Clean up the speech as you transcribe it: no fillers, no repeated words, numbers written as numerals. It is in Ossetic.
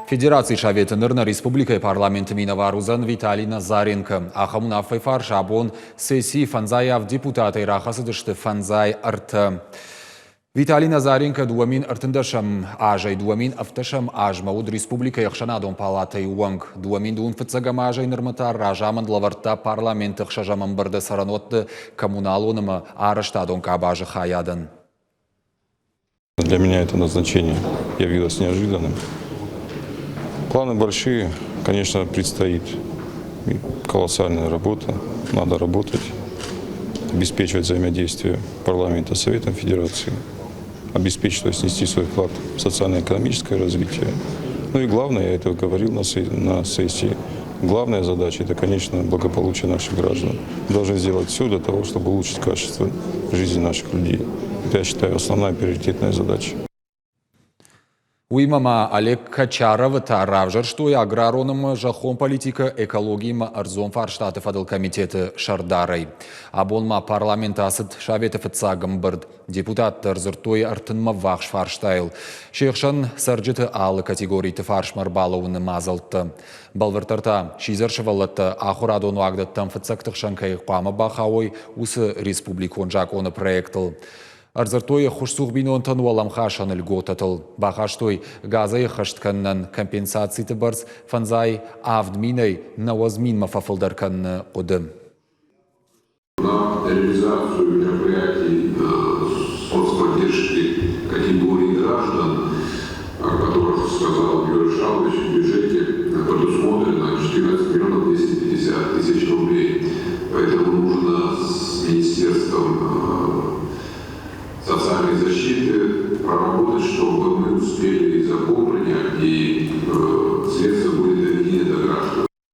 Федерацийы Советы ныр нӕ республикӕйы парламенты минӕвар уыдзӕн Виталий Назаренко. Ахӕм уынаффӕйы фарс абон сессийы фӕндзай авд депутатӕй рахӕцыдысты 53. Виталий Назаренко 2013 азӕй 2017 азмӕ уыд республикӕйы ӕхсӕнадон палатӕйы уӕнг. 2005 азӕй нырмӕ та разамынд лӕвӕрдта парламенты ӕхсӕзӕм ӕмбырды цӕрӕнуӕтты коммуналон ӕмӕ арӕзтадон къабазы хайадӕн. Для меня это назначение явилось неожиданным. Планы большие, конечно, предстоит колоссальная работа, надо работать, обеспечивать взаимодействие парламента с Советом Федерации, обеспечить, то есть нести свой вклад в социально-экономическое развитие. Ну и главное, я это говорил на сессии, главная задача – это, конечно, благополучие наших граждан. Мы должны сделать все для того, чтобы улучшить качество жизни наших людей. Это, я считаю, основная приоритетная задача. Уыимӕ ма Олег Качаровы та равзӕрстой аграрон ӕмӕ зӕххон политикӕ, экологи ӕмӕ ӕрдзон фарстаты фӕдыл комитеты сӕрдарӕй. Абон ма парламенты ацыд советы фыццаг ӕмбырд. Депутаттӕ ӕрдзырдтой ӕртынмӕ ввахс фарстайыл. Се хсӕн цӕрджыты алы категориты фарсмӕ ӕрбалӕууыны мадзӕлттӕ. Бӕлвырддӕр та, сидзӕр сывӕллӕттӕ ахуырадон уагдӕттӕм фыццӕгты хсӕн кӕй хъуамӕ бахауой, уыцы республикон закъоны проектыл. Ӕрдзырдтой ӕххуысцух бинонтӕн уӕлӕмхасӕн льготӕтыл. Бахастой газӕй ӕххӕст кӕнынӕн компенсациты бӕрц 57 минӕй 90 минмӕ фӕфылдӕр кӕныны хъуыды.